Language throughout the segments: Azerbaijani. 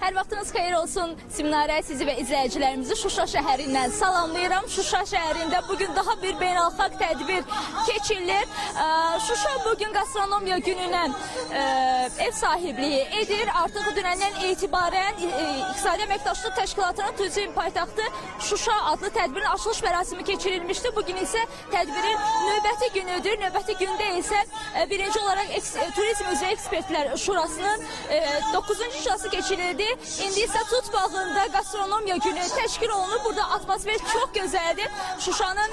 Hər vaxtınız xeyir olsun Simnarə, sizi və izləyicilərimizi Şuşa şəhərindən salamlayıram. Şuşa şəhərində bugün daha bir beynəlxalq tədbir keçirilir. Şuşa bugün gastronomiya gününə ev sahibliyi edir. Artıq dünəndən etibarən İqtisadi Əməkdaşlıq Təşkilatının turizm paytaxtı Şuşa adlı tədbirin açılış mərasimi keçirilmişdi. Bugün isə tədbirin növbəti günüdür. Növbəti gündə isə birinci olaraq Turizm üzrə Ekspertlər Şurasının 9-cu iclası keçirildi. İndi isə Tut bağında gastronomiya günü təşkil olunur. Burada atmosfer çox gözəldir. Şuşanın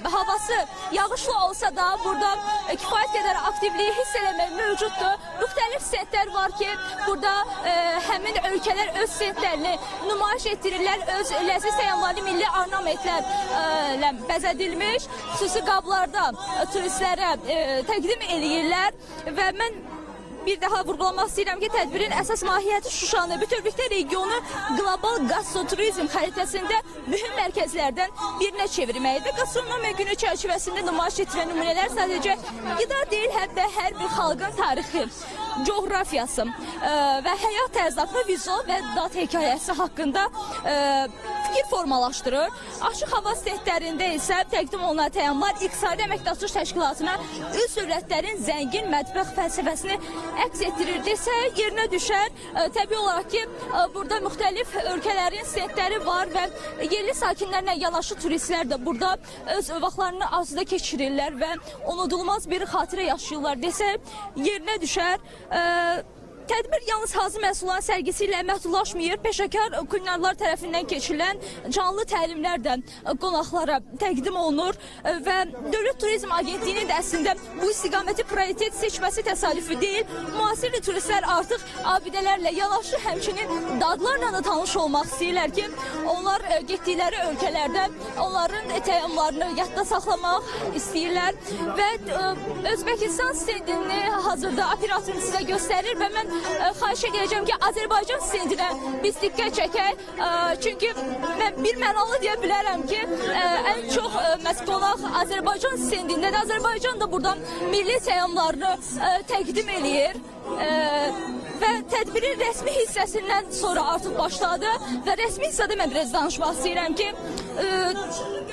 havası yağışlı olsa da burada kifayət qədər aktivliyi hiss eləmək mövcuddur. Müxtəlif stendlər var ki, burada həmin ölkələr öz stendlərini nümayiş etdirirlər. Öz ləziz təamları milli ornamentlərlə bəzədilmiş xüsusi qablarda turistlərə təqdim eləyirlər və mən bir daha vurğulamaq istəyirəm ki, tədbirin əsas mahiyyəti Şuşanı, bütövlükdə regionu qlobal gastroturizm xəritəsində mühüm mərkəzlərdən birinə çevirməkdir. Gastronomiya günü çərçivəsində nümayiş etdirən nümunələr sadəcə qida deyil, həm də hər bir xalqın tarixi, coğrafiyası və həyat tərzi haqqında vizual və dad hekayəsi haqqında fikir formalaşdırır. Açıq hava stendlərində isə təqdim olunan təamlar İqtisadi Əməkdaşlıq Təşkilatına üzv dövlətlərin zəngin mətbəx fəlsəfəsini əks etdirir desə yerinə düşər. Təbii olaraq ki, burada müxtəlif ölkələrin stendləri var və yerli sakinlərlə yanaşı turistlər də burada öz vaxtlarını asudə keçirirlər və unudulmaz bir xatirə yaşayırlar desə yerinə düşər. Tədbir yalnız hazır məhsulların sərgisi ilə məhdudlaşmır. Peşəkar kulinarlar tərəfindən keçirilən canlı təlimlər də qonaqlara təqdim olunur və Dövlət Turizm Agentliyinin də əslində bu istiqaməti prioritet seçməsi təsadüfi deyil. Müasir turistlər artıq abidələrlə yanaşı həmçinin dadlarla da tanış olmaq istəyirlər ki, onlar getdikləri ölkələrdə onların təamlarını yadda saxlamaq istəyirlər və Özbəkistan stendini hazırda operatorum sizə göstərir və mən xahiş edəcəm ki, Azərbaycan stendinə biz diqqət çəkək. Çünki mən bir mənalı deyə bilərəm ki, ən çox məhz qonaq Azərbaycan stendindədir. Azərbaycan da buradan milli təamlarını təqdim eləyir. Və tədbirin rəsmi hissəsindən sonra artıq başladı və rəsmi hissədə mən biraz danışmaq istəyirəm ki,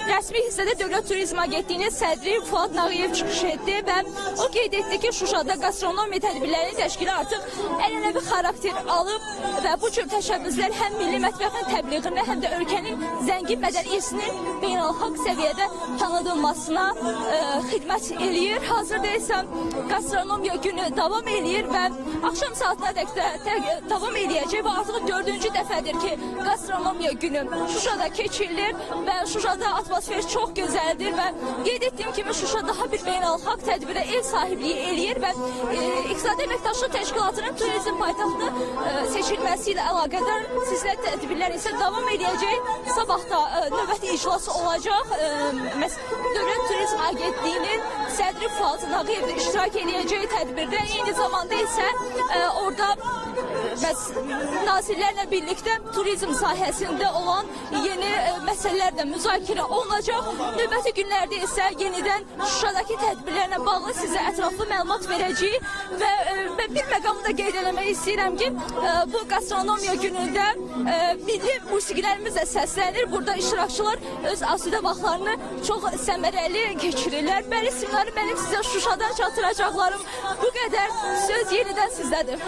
rəsmi hissədə Dövlət Turizm Agentliyinin sədri Fuad Nağıyev çıxış etdi və o qeyd etdi ki, Şuşada gastronomiya tədbirlərinin təşkili artıq ənənəvi xarakter alıb və bu cür təşəbbüslər həm milli mətbəxin təbliğinə, həm də ölkənin zəngin mədəni irsinin beynəlxalq səviyyədə tanıdılmasına xidmət eləyir. Hazırda isə gastronomiya günü davam eləyir və axşam saatına dək də davam eləyəcək və artıq 4-cü dəfədir ki, gastronomiya günü Şuşada keçirilir və Şuşada atmosfer çox gözəldir və qeyd etdiyim kimi Şuşa daha bir beynəlxalq tədbirə ev sahibliyi eləyir və İqtisadi Əməkdaşlıq Təşkilatının turizm paytaxtı seçilməsi ilə əlaqədar silsilə tədbirlər isə davam eləyəcək. Sabah da növbəti iclası olacaq. Dövlət Turizm Agentliyinin sədri Fuad Nağıyev də iştirak eləyəcək tədbirdə. Eyni zamanda isə orada nazirlərlə birlikdə turizm sahəsində olan yeni məsələlər də müzakirə olunacaq. Növbəti günlərdə isə yenidən Şuşadakı tədbirlərlə bağlı sizə ətraflı məlumat verəcəyik və bir məqamı da qeyd eləmək istəyirəm ki, bu gastronomiya günündə milli musiqilərimiz də səslənir. Burada iştirakçılar öz asudə vaxtlarını çox səmərəli keçirirlər. Bəli, Simnarı, mənim sizə Şuşadan çatdıracaqlarım bu qədər. Söz yenidən sizdədir.